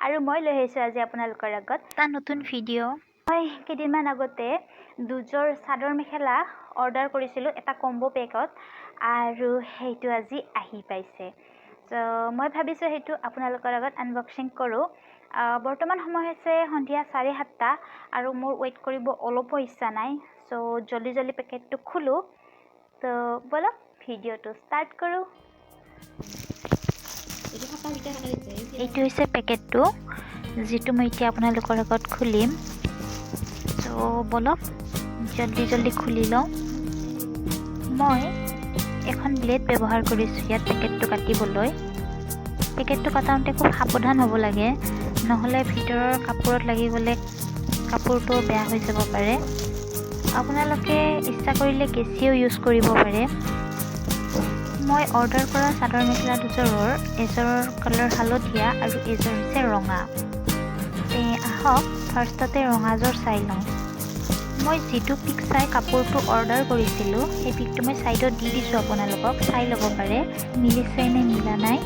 আৰু মই লৈ আহিছোঁ আজি আপোনালোকৰ আগত এটা নতুন ভিডিঅ'। মই কেইদিনমান আগতে দুযোৰ চাদৰ মেখেলা অৰ্ডাৰ কৰিছিলোঁ এটা কম্ব' পেকত আৰু সেইটো আজি আহি পাইছে। চ' মই ভাবিছোঁ সেইটো আপোনালোকৰ আগত আনবক্সিং কৰোঁ। বৰ্তমান সময় হৈছে সন্ধিয়া 7:30 আৰু মোৰ ৱেইট কৰিব অলপো ইচ্ছা নাই। চ' জল্দি জল্দি পেকেটটো খোলোঁ। তো ব'লক ভিডিঅ'টো ষ্টাৰ্ট কৰোঁ। এইটো হৈছে পেকেটটো, যিটো মই এতিয়া আপোনালোকৰ আগত খুলিম। চ' ব'লক জল্দি জল্দি খুলি লওঁ। মই এখন ব্লেড ব্যৱহাৰ কৰিছোঁ ইয়াত পেকেটটো কাটিবলৈ। পেকেটটো কাটাওঁতে খুব সাৱধান হ'ব লাগে, নহ'লে ভিতৰৰ কাপোৰত লাগি গ'লে কাপোৰটো বেয়া হৈ যাব পাৰে। আপোনালোকে ইচ্ছা কৰিলে কেঁচিও ইউজ কৰিব পাৰে। মই অৰ্ডাৰ কৰা চাদৰ মেখেলা দুযোৰৰ এযোৰৰ কালাৰ হালধীয়া আৰু এযোৰ হৈছে ৰঙা। আহক ফাৰ্ষ্টতে ৰঙাযোৰ চাই লওঁ। মই যিটো পিক চাই কাপোৰটো অৰ্ডাৰ কৰিছিলোঁ সেই পিকটো মই ছাইডত দি দিছোঁ, আপোনালোকক চাই ল'ব পাৰে মিলিছে নে মিলা নাই।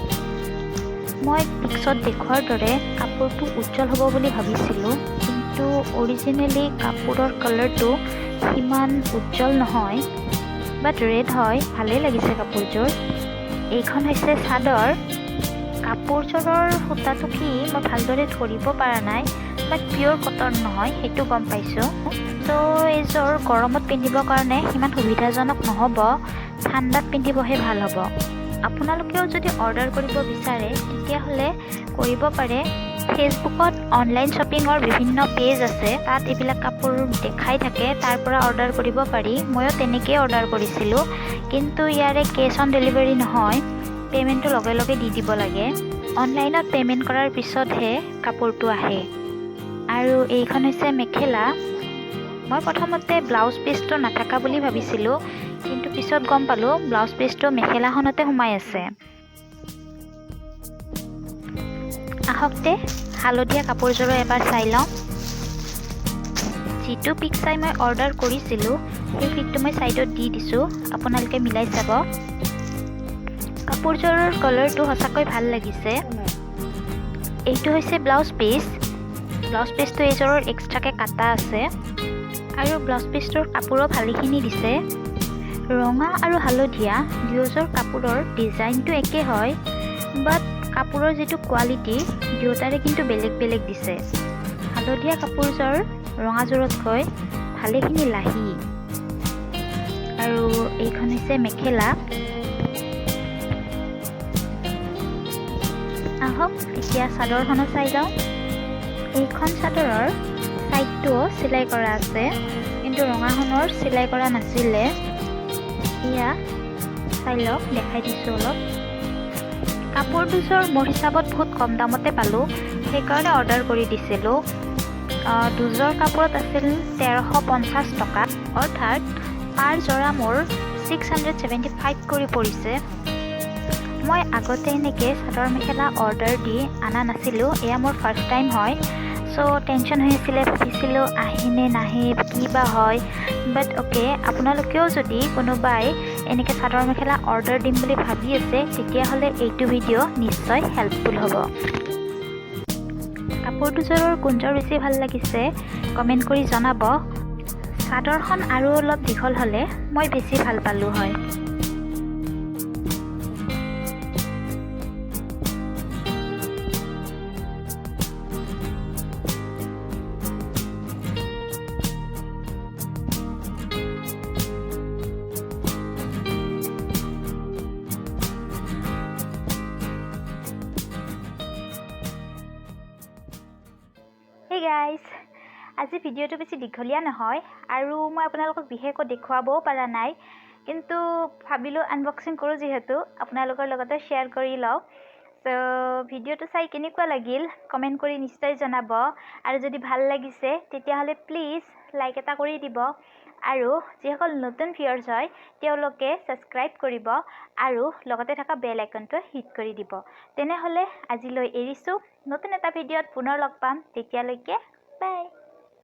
মই পিক্সত দেখুৱাৰ দৰে কাপোৰটো উজ্জ্বল হ'ব বুলি ভাবিছিলোঁ, কিন্তু অৰিজিনেলি কাপোৰৰ কালাৰটো সিমান উজ্জ্বল নহয়, বাট ৰেড হয়। ভালেই লাগিছে কাপোৰযোৰ। এইখন হৈছে চাদৰ। কাপোৰযোৰৰ সূতাটো কি মই ভালদৰে ধৰিব পৰা নাই, বাট পিয়'ৰ কটন নহয় সেইটো গম পাইছোঁ। ত' এইযোৰ গৰমত পিন্ধিবৰ কাৰণে সিমান সুবিধাজনক নহ'ব, ঠাণ্ডাত পিন্ধিবহে ভাল হ'ব। আপোনালোকেও যদি অৰ্ডাৰ কৰিব বিচাৰে তেতিয়াহ'লে কৰিব পাৰে। ফেচবুকত অনলাইন শ্বপিঙৰ বিভিন্ন পেজ আছে, তাত এইবিলাক কাপোৰ দেখাই থাকে, তাৰ পৰা অৰ্ডাৰ কৰিব পাৰি। ময়ো তেনেকৈয়ে অৰ্ডাৰ কৰিছিলোঁ, কিন্তু ইয়াৰে কেছ অন ডেলিভাৰী নহয়, পে'মেণ্টটো লগে লগে দি দিব লাগে। অনলাইনত পে'মেণ্ট কৰাৰ পিছতহে কাপোৰটো আহে। আৰু এইখন হৈছে মেখেলা। মই প্ৰথমতে ব্লাউজ পিচটো নাথাকা বুলি ভাবিছিলোঁ, কিন্তু পিছত গম পালোঁ ব্লাউজ পিচটো মেখেলাখনতে সোমাই আছে। আহকতে হালধীয়া কাপোৰযোৰো এবাৰ চাই লওঁ। যিটো পিক চাই মই অৰ্ডাৰ কৰিছিলোঁ সেই পিকটো মই ছাইডত দি দিছোঁ, আপোনালোকে মিলাই চাব। কাপোৰযোৰৰ কালাৰটো সঁচাকৈ ভাল লাগিছে। এইটো হৈছে ব্লাউজ পিচ। ব্লাউজ পিচটো এইযোৰৰ এক্সট্ৰাকৈ কাটা আছে আৰু ব্লাউজ পিচটোৰ কাপোৰো ভালেখিনি দিছে। ৰঙা আৰু হালধীয়া দুয়োযোৰ কাপোৰৰ ডিজাইনটো একে হয়, বাট কাপোৰৰ যিটো কোৱালিটি দুয়োটাৰে কিন্তু বেলেগ বেলেগ দিছে। হালধীয়া কাপোৰযোৰ ৰঙাযোৰতকৈ ভালেখিনি লাহি। আৰু এইখন হৈছে মেখেলা। আহক এতিয়া চাদৰখনো চাই লওঁ। এইখন চাদৰৰ ছাইডটোও চিলাই কৰা আছে, কিন্তু ৰঙাখনৰ চিলাই কৰা নাছিলে। এয়া চাই লওক, দেখাই দিছোঁ অলপ। কাপোৰ দুযোৰ মোৰ হিচাপত বহুত কম দামতে পালোঁ, সেইকাৰণে অৰ্ডাৰ কৰি দিছিলোঁ। দুযোৰ কাপোৰত আছিল 1350 টকা, অৰ্থাৎ পাৰ যোৰা মোৰ 675 কৰি পৰিছে। মই আগতে এনেকৈ চাদৰ মেখেলা অৰ্ডাৰ দি অনা নাছিলোঁ, এয়া মোৰ ফাৰ্ষ্ট টাইম হয়। চ' টেনশ্যন হৈ আছিলে, ভাবিছিলোঁ আহেনে নাহে কি বা হয়। বাট অ'কে, আপোনালোকেও যদি কোনোবাই এনেকৈ চাদৰ মেখেলা অৰ্ডাৰ দিম বুলি ভাবি আছে তেতিয়াহ'লে এইটো ভিডিঅ' নিশ্চয় হেল্পফুল হ'ব। কাপোৰ দুযোৰৰ কোনযোৰ বেছি ভাল লাগিছে কমেণ্ট কৰি জনাব। চাদৰখন আৰু অলপ দীঘল হ'লে মই বেছি ভাল পালোঁ হয়। হেই গাইজ, আজি ভিডিঅ'টো বেছি দীঘলীয়া নহয় আৰু মই আপোনালোকক বিশেষকৈ দেখুৱাবও পৰা নাই, কিন্তু ভাবিলোঁ আনবক্সিং কৰোঁ যিহেতু আপোনালোকৰ লগতে শ্বেয়াৰ কৰি লওঁ। চ' ভিডিঅ'টো চাই কেনেকুৱা লাগিল কমেণ্ট কৰি নিশ্চয় জনাব, আৰু যদি ভাল লাগিছে তেতিয়াহ'লে প্লিজ লাইক এটা কৰি দিব, আৰু যিসকল নতুন ভিউৱাৰ্ছ হয় তেওঁলোকে ছাবস্ক্ৰাইব কৰিব আৰু লগতে থকা বেল আইকনটো হিট কৰি দিব। তেনেহ'লে আজিলৈ এৰিছোঁ, নতুন এটা ভিডিঅ'ত পুনৰ লগ পাম, তেতিয়ালৈকে বাই।